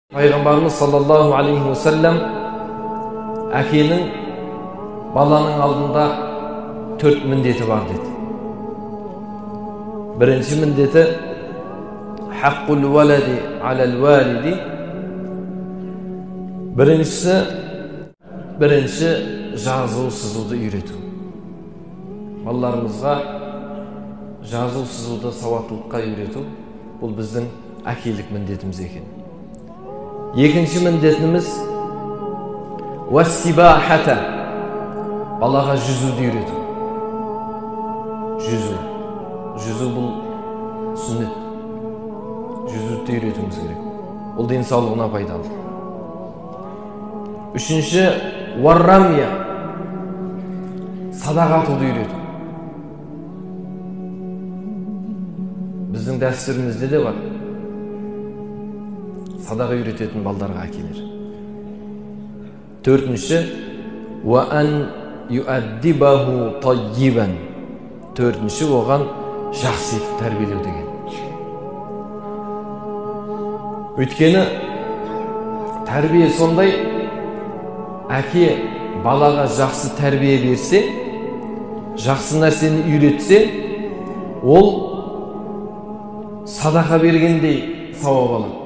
Пайғамбарымыз саллаллаху алейхи уассалам әкенің баланың алдында төрт міндеті бар деді. Бірінші міндеті хаққул валади алал валиди. Бірінші жазу сызуды үйрету. Балаларымызға жазу сызуды сауаттылыққа үйрету бұл біздің әкелік міндетіміз екен. Екінші міндетіміз уассибахата, балаға жүзуді үйрету. Жүзу бұл сүннет. Жүзуді үйретуіміз керек. Ол денсаулығына пайдалы. Үшінші уаррамия, садақа атуды үйрету. Біздің дәстүрімізде де бар. Садақа үйрететін балдарға әкелер. Төртінші уа ан юаддибаху таййибан. Төртінші оған жақсы етіп тәрбиелеу деген. Өйткені тәрбие сондай, әке балаға жақсы тәрбие берсе, жақсы нәрсені үйретсе, ол садақа бергендей сауап алады.